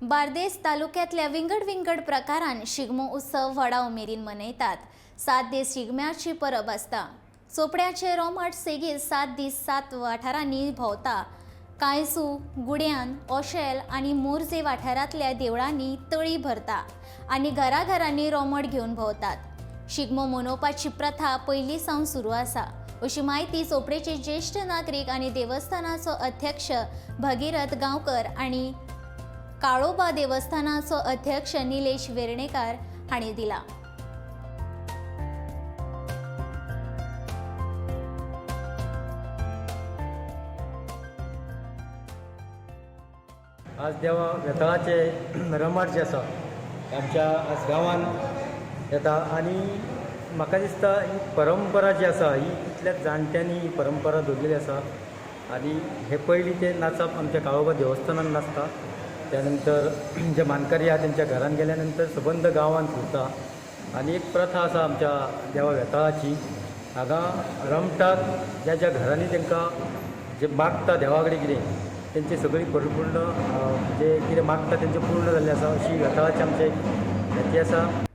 बार्देस तालुक्यांतल्या विंगड विंगड प्रकारान शिगमो उत्सव व्हडा उमेदीन मनयतात. 7 दीस शिगम्याची परब आसता. चोपड्याचे रोमट सेगीत 7 दीस 7 वाठारांनी भोंवता. कांयसू, गुड्यान, ओशेल आनी मोरजे वाठारांतल्या देवळांनी तळी भरता आनी घराघरांनी रोमट घेवन भोंवतात. शिगमो मनोवपाची प्रथा पयलीं सावन सुरू आसा अशी म्हायती चोपडेचे ज्येश्ठ नागरीक आनी देवस्थानाचो अध्यक्ष भगीरथ गांवकर आनी काळोबा देवस्थानाचो अध्यक्ष निलेश वेर्णेकार हांणी दिला. आज देवा वेताळाचे रमाट जे आसा आमच्या आज गांवांत येता आनी म्हाका दिसता ही परंपरा जी आसा ही कितल्या जाणट्यांनी ही परंपरा दवरलेली आसा. आनी हे पयलीं ते नाचप आमच्या काळोबा देवस्थानान नाचता, त्यानंतर जे मानकरी आहा तेंच्या घरान गेल्या नंतर सबंद गांवांत फिरता. आनी एक प्रथा आसा आमच्या देवा वेताळाची, हांगा रमटाक ज्या ज्या घरांनी तांकां जे मागता देवा कडेन कितें तेंची सगळी परिपूर्ण जे कितें मागता तेंचें पूर्ण जाल्लें आसा अशी वेताळाची आमची एक हें आसा.